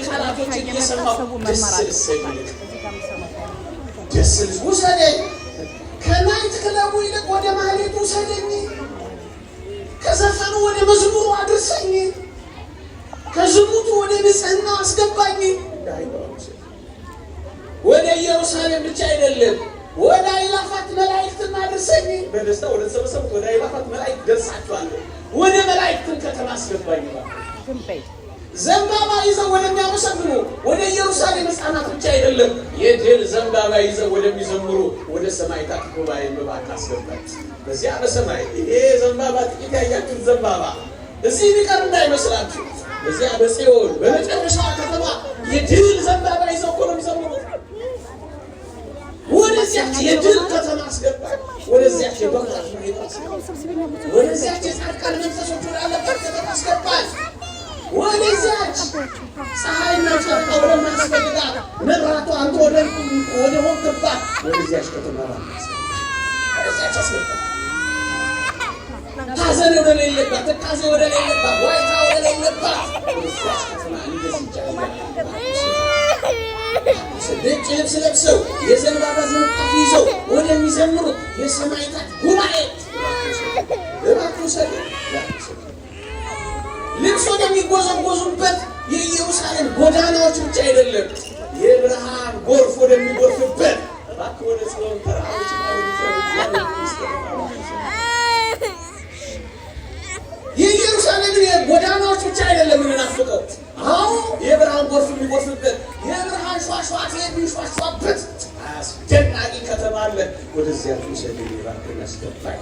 ቃላቶችን እየመጣ እየሰማሁ ሰው ደስ መማር ልሰኝ አለበት። እዚህ ጋር የምሰማው ደስ ልስ ውሰደኝ። ከ night club ኡ ይልቅ ወደ ማህሌቱ ውሰደኝ። ከዘፈኑ ወደ መዝሙሩ አድርሰኝ። ከዝሙቱ ወደ ንጽህና አስገባኝ። ወደ ኢየሩሳሌም ብቻ አይደለም፣ ወደ አእላፋት መላእክትም አድርሰኝ። በደስታ ወደ ተሰበሰቡት ወደ አእላፋት መላእክት ደርሳችኋለሁ። ወደ መላእክትም ከተማ አስገባኝ። ዝም በይ። ዘንባባ ይዘው ወደሚያመሰግኑ ወደ ኢየሩሳሌም ሕፃናት ብቻ አይደለም፣ የድል ዘንባባ ይዘው ወደሚዘምሩ ወደ ሰማዕታት ጉባኤ እባክህ አስገባኝ። በዚያ በሰማይ ይሄ ዘንባባ ጥቂት ያያችሁት ዘንባባ እዚህ ቢቀር እንዳይመስላችሁ። በዚያ በጽዮን በመጨረሻዋ ከተማ የድል ዘንባባ ይዘው እኮ ነው የሚዘምሩት። ወደዚያች የድል ከተማ አስገባኝ። ወደዚያች የበኩራት ማኅበር አስገባኝ። ወደዚያች የጻድቃን መንፈሶች ወዳለበት ከተማ አስገባኝ። ወደዚያች ፀሐይና ጨረቃ ወደማያስፈልጋት መብራቱ አንተ ወደ ሆንክባት ወደዚያች ከተማ ወደዚያች አስገባኝ። ሐዘን ወደሌለባት፣ ትካዜ ወደሌለባት፣ ዋይታ ወደሌለባት ወደዚያች ከተማ እንደዚህ ነጭ ልብስ ለብሰው የዘንባባ ዝንጣፊ ይዘው ወደሚዘምሩት የሰማዕታት ጉባኤ እባክህ ውሰደኝ። ልብስ ወደሚጎዘጎዙበት የኢየሩሳሌም ጎዳናዎች ብቻ አይደለም፣ የብርሃን ጎርፍ ወደሚጎርፍበት እባክህ ወደ ጽዮን ተራሮች የኢየሩሳሌምን ጎዳናዎች ብቻ አይደለም የምንናፍቀው። አዎ፣ የብርሃን ጎርፍ የሚጎርፍበት፣ የብርሃን ሿሿቴ የሚሿሿበት አስደናቂ ከተማ አለ። ወደዚያ ውሰደኝ እባክህ፣ አስገባኝ።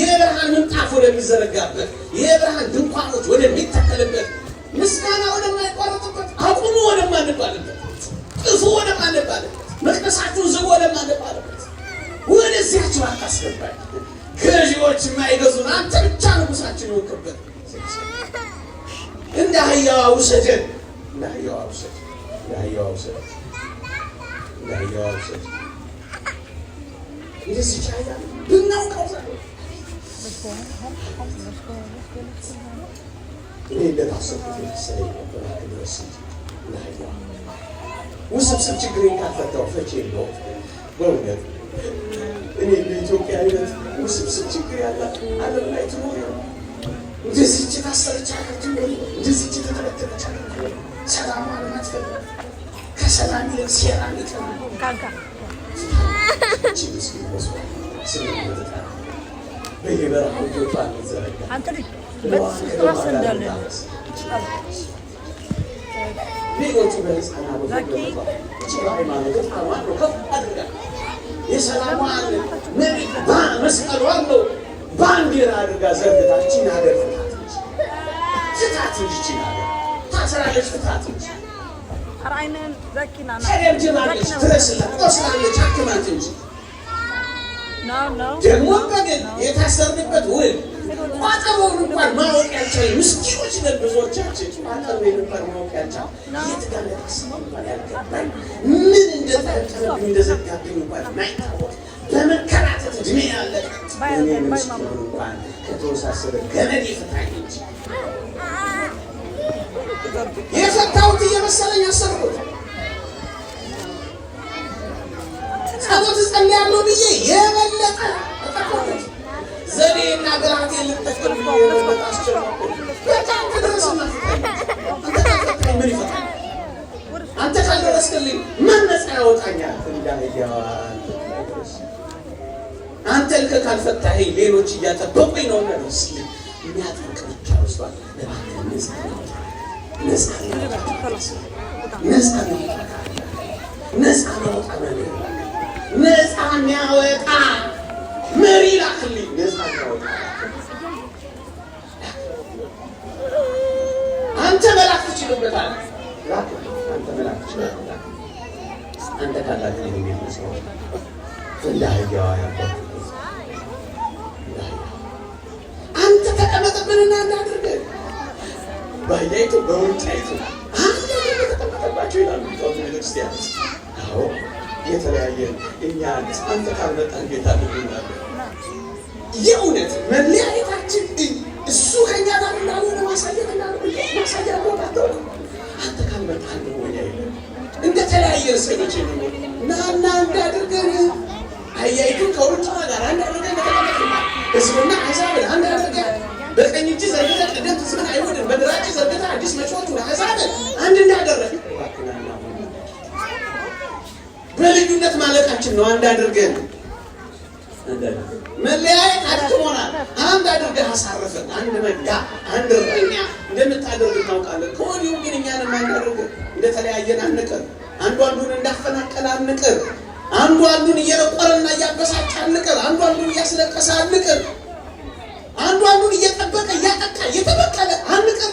የብርሃን ምንጣፍ ወደሚዘረጋበት፣ የብርሃን ድንኳኖች ወደሚተከልበት፣ ምስጋና ወደማይቋረጥበት፣ አቁሙ ወደማንባልበት፣ ጥፉ ወደማንባልበት፣ መቅደሳችሁን ዝጉ ወደማንባልበት ወደዚያች እባክህ አስገባኝ። ገዢዎች የማይገዙን አንተ ብቻ ንጉሳችን ይወቅበት። እንደ አህያዋ ውሰደን፣ እንደ አህያዋ ውሰደን፣ እንደ አህያዋ ውሰደን፣ እንደ አህያዋ ውሰደን። እንደዚች አህያ ብናውቀው ዛሬ እኔ እንደታሰብኩት የመሰለኝ ነበር። ድረስ እንጂ እንደ አህያዋ ውስብስብ ችግሬን ካልፈታው ፈቼ የለውም። በእውነት እኔ በኢትዮጵያ አይነት ውስብስብ ችግር ያላት ዓለም ላይ ትኖር ይሆን? እንደዚህች የታሰረች ሀገር ትኖር ይሆን? እንደዚህች የተተበተበች ሀገር ትኖር ይሆን? ሰላሟን ማትፈልግ፣ ከሰላም ይልቅ ሴራ የሚቀር ካንካ እቺ ምስኪን ህዝቧ ስም የምትጠራ በየበረሃው እጆቿን የምትዘረጋ አንተ ልጅ ራስ እንዳለ ሌሎቹ በህፃና እቺ በሃይማኖት ህፃኗን ነው ከፍ አድርጋ የሰላሟን መሬት መስቀሏን ነው ባንዲራ አድርጋ ዘርግታ እቺን ሀገር ፍታት እንጂ፣ ፍታት እንጂ፣ እቺን ሀገር ታስራለች፣ ፍታት እንጂ። ኧረ አይንህን ዘኪና ና። ተደብድባለች፣ ድረስላት፣ ቆስላለች፣ አክማት እንጂ። ኖ ኖ። ደግሞ በግል የታሰርንበት ውል ቋጠሮውን እንኳን ማወቅ ያልቻለ ምስኪኖች ነን ብዙዎቻችን። ቋጠሮውን እንኳን ማወቅ ያልቻለ፣ የት ጋር እንደታሰረ እንኳን ያልገባኝ፣ ምን እንደጠረጠረብኝ እንደዘጋብኝ እንኳን ማይታወቅ፣ በመከራተት እድሜ ያለቀ እኔ ምስኪኑን እንኳን ከተወሳሰበ ገመድ ይፈታኝ እንጂ። የፈታሁት እየመሰለኝ አሰርኩት። ጸሎት እጸልያለሁ ብዬ የበለጠ ተጠቀምኩት። ዘዴና ብልሃቴን ልጠቀም ብዬ የበለጠ አስጨነቅኩት። በቃ አንተ ድረስና ፍታኝ። አንተ ካልፈታኝ ምን ይፈታኝ? አንተ ካልደረስክልኝ ማን ነፃ ያወጣኛል? እንደ አህያዋ አንተ ድረስ። አንተ ልከህ ካልፈታኸኝ ሌሎች እያጠበቁኝ ነው። ድረስልኝ። የሚያጠብቅ ብቻ ወስዷል። እባክህ ነፃ ያወጣ፣ ነፃ ያወጣ፣ ነፃ ያወጣ፣ ነፃ የሚያወጣ መምህር፣ ነፃ የሚያወጣ መሪ ላክልኝ። ነፃ የሚያወጣ አንተ መላክ ትችልበታለህ። ላክልኝ። አንተ መላክ ትችላለህ። አንተ ካላክልኝ እንዴት ነፃ እወጣለሁ? እንደ አህያዋ ያልኳት እንደ አህያዋ አንተ ተቀመጥብንና እናድርገን። በአህያይቱ በውርንጫይቱ አንድ ተቀመጠባቸው ይላሉ ሊቃውንተ ቤተክርስቲያን። አዎ፣ የተለያየ እኛ አንተ ካልመጣ እንዴት አድርገናል? የእውነት መለያየታችን እሱ ከእኛ ጋር እንዳልሆነ ማሳየት እንዳለ ማሳያ እንደሆነ አታውቅም። አንተ ካልመጣ ትምህርት አንድ መሆኛ የለም። እንደተለያየ እስከ መቼ ነው? ናና እንዳድርገን አህያይቱን ከውርንጭላ ጋር አንድ አድርገን እንደተቀመጥን ህዝብና አሕዛብን አንድ አድርገን በቀኝ እጅ ዘርግተህ ቀደምት ህዝብን አይሁድን በግራ እጅ ዘርግተህ አዲስ መጪዎቹን አሕዛብን አንድ እንዳደረግ በልዩነት ማለቃችን ነው። አንድ አድርገን መለያየት አድክሞናል። አንድ አድርገህ አሳርፈን፣ አንድ መንጋ፣ አንድ እረኛ እንደምታደርግ እናውቃለን። ከወዲሁ ግን እኛንም አንድ አድርገን እንደተለያየን አንቅር። አንዱ አንዱን እንዳፈናቀለ አንቅር። አንዱ አንዱን እየረቆረና እያበሳጨ አንቅር። አንዱ አንዱን እያስለቀሰ አንቅር። አንዱ አንዱን እየጠበቀ እያጠቃ እየተበቀለ አንቅር።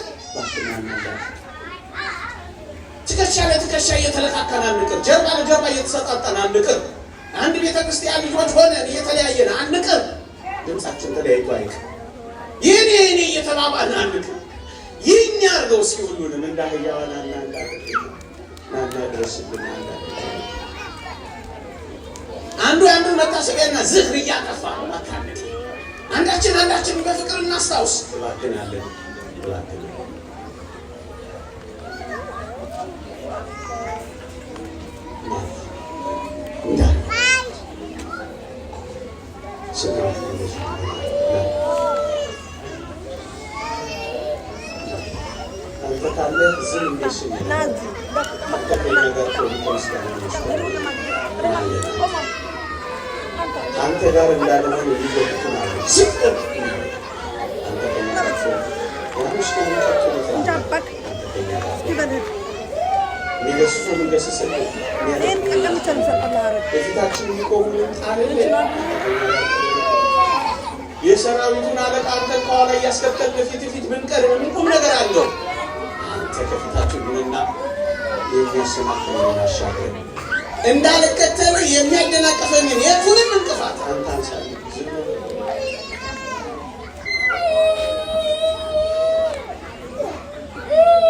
ትከሻ ለትከሻ እየተለካከን አንቅር። ጀርባ ለጀርባ እየተሰጣጠን አንቅር። አንድ ቤተ ክርስቲያን ልጆች ሆነን እየተለያየን አንቅር። ድምፃችን ተለያይቶ አይቅር። ይህን ይህን እየተባባልን አንቅር። ይህኛ አድርገው እስኪ ሁሉንም እንደ አህያዋ ናና ናና ድረስልን አንዱ የአንዱን መታሰቢያና ዝክር እያጠፋ እባክህ አንዳችን አንዳችን በፍቅር እናስታውስ። እባክናለን እባክን አንተ ካለ ዝም አንተ ጋር እንዳልሆን በፊታችን የሚቆሙንን ጣልልን። የሰራዊቱን አለቃ አንተን ከኋላ እያስከተልን ፊት ፊት ብንቀድም ምን ቁም ነገር አለው? አንተ ከፊታችን ሁንና የሚያሰናክለንን አሻግረን፣ እንዳልከተልህ የሚያደናቅፈኝን የቱንም እንቅፋት አንተ አንሳልኝ።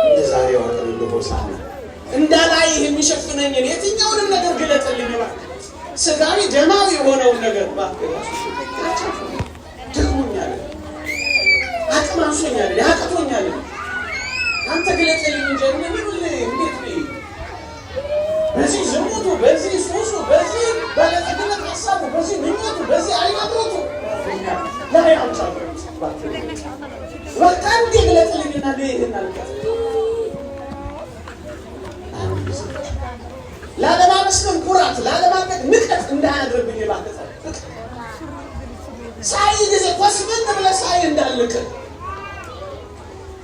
እንደ ዛሬዋ ቀን እንደ ሆሳዕና እንዳላይህ የሚሸፍነኝን የትኛውንም ነገር ግለጥልኝ እባክህ። ስጋዊ ደማዊ የሆነውን ነገር እባክህ ደክሞኛል፣ አቅም አንሶኛል፣ አቅቶኛል። አንተ ግለጥልኝ እንጂ እንዴት በዚህ ዝሙቱ፣ በዚህ ሱሱ፣ በዚህ ባለጠግነት ሀሳቡ፣ በዚህ ምኞቱ፣ በዚህ አይናጥረቱ ላይ አልቻልኩም። በቃ እንዴ ግለጥልኝና ልይህና ላለማመስገን ኩራት፣ ላለማድነቅ ንቀት እንዳያድርብኝ እባክህ ሳይ ጊዜ ኮስምን ብለህ ሳይ እንዳልቅር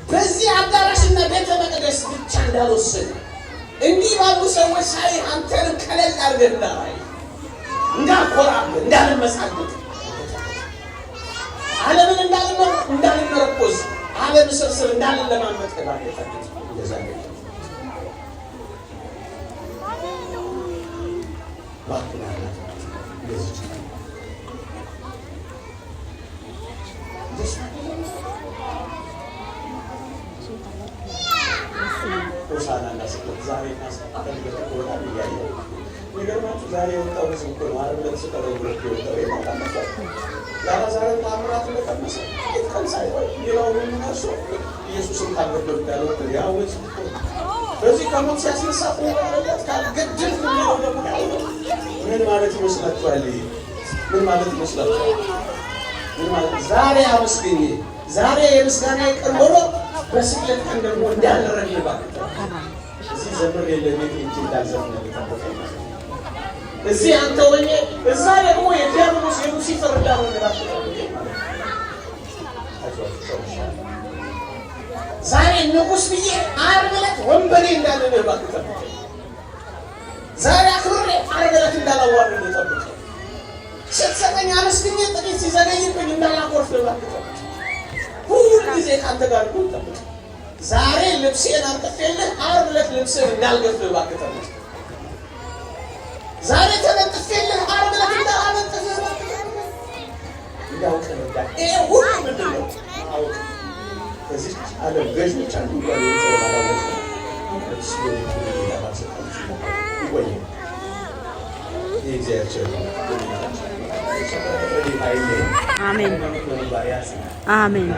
በዚህ አዳራሽና ቤተ መቅደስ ብቻ እንዳልወስን እንዲህ ባሉ ሰዎች ሳይ አንተንም ቀለል አድርገህ እንዳላይ እንዳልኮራብህ እንዳልመጻደቅ ዓለምን እንዳልመረኮዝ ዓለም ስርስር እንዳልለማመጥ እባክህ እንደዛ ሆሳዕናና ስቅለት ዛሬ በጣም እያየ የሚገርማችሁ ዛሬ የወጣው ህዝብ እኮ ነው። ዓርብ ዕለት ስቀለው ብሎ የወጣው የታውቃላችሁ። የአልዓዛርን ተአምራት እንደቀመሰ ጥቂት ቀን ሳይቆይ ሌላውን ሁሉ ነርሶ ኢየሱስን ካልገደልኩ ያለው እኮ ያው ህዝብ እኮ ነው። በዚህ ከሞት ሲያስነሳ ዕለት ካልገደልኩ የሚለው ደግሞ ያው ነው። ምን ማለት ይመስላችኋል? ይሄ ምን ማለት ይመስላችኋል? ምን ማለት ዛሬ አመስግኜ ዛሬ የምስጋና ቀን ሆኖ በስቅለት ቀን ደግሞ እንዳልረግም እባክህ እዚህ ዘምር የለም ቤት እንጂ እንዳልዘፍን ጠብቀኝ። እዚህ አንተ ሆኜ እዛ ደግሞ የዲያብሎስ የሉሲፈር እንዳልሆነ እባክህ ጠብቀኝ ማለት ነው። ዛሬ ንጉስ ብዬ ዓርብ ዕለት ወንበዴ እንዳልሆነ እባክህ ጠብቀኝ። ዛሬ አክብሬ ዓርብ ዕለት እንዳላዋርድ ጠብቀኝ። ስትሰጠኝ አመስግኜ ጥቂት ሲዘገይብኝ እንዳላኮርፍ እባክህ ጠብቀኝ። ሁል ጊዜ ከአንተ ጋር ሁን ጠብቀኝ። ዛሬ ልብሴን አንጥፌልህ ዓርብ ዕለት ልብስህን እንዳልገፍህ እባክህ ጠብቀኝ። ዛሬ ተነጥፌልህ ዓርብ ዕለት እንዳላነጥፍህ እባክህ ጠብቀኝ። እንዳውቅ ረዳኝ። ይሄ ሁሉ ምንድን ነው? አውቅ ከዚች ዓለም ገዥዎች አንዱ እንኳን የጥበብ አላወቀም። ይቆየን። የእግዚአብሔር ቸርነት አሜን አሜን።